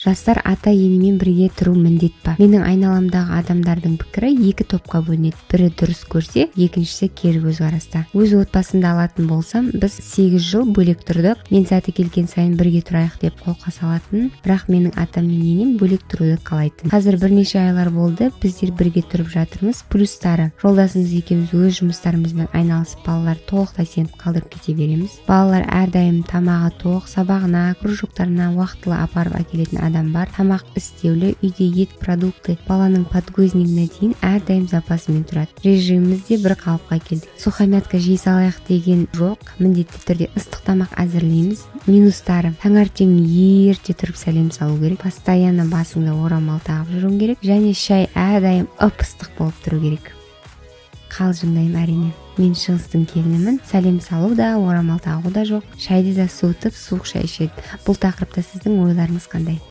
Жастар ата-енемен бірге тұру міндет па? Менің айналамдағы адамдардың пікірі екі топқа бөлінеді: бірі дұрыс көрсе, екіншісі кері көзқараста. Өз отбасымды алатын болсам, біз 8 жыл бөлек тұрдық. Мен сәті келген сайын бірге тұрайық деп қолқа салатын, бірақ менің атам мен енем бөлек тұруды қалайтын. Қазір бірнеше айлар болды, біздер бірге тұрып жатырмыз. Плюстары: жолдасымыз екеуміз өз жұмыстарымызбен айналысып, балаларды толықтай сеніп қалдырып кете береміз. Балалар әрдайым тамағы тоқ, сабағына, кружоктарына уақытылы апарып әкелетін адам бар. Тамақ істеулі, үйде ет, продукты, баланың подгузнигіне дейін әрдайым запасымен тұрады. Режиміміз де бір қалыпқа келді, сухомятка жей салайық деген жоқ, міндетті түрде ыстық тамақ әзірлейміз. Минустары: таңертең ерте тұрып сәлем салу керек, постоянно басыңда орамал тағып жүруің керек және шай әрдайым ып ыстық болып тұру керек. Қалжыңдаймын, әрине. Мен шығыстың келінімін, сәлем салу да, орамал тағу да жоқ, шайды да суытып, суық шай ішеді. Бұл тақырыпта сіздің ойларыңыз қандай?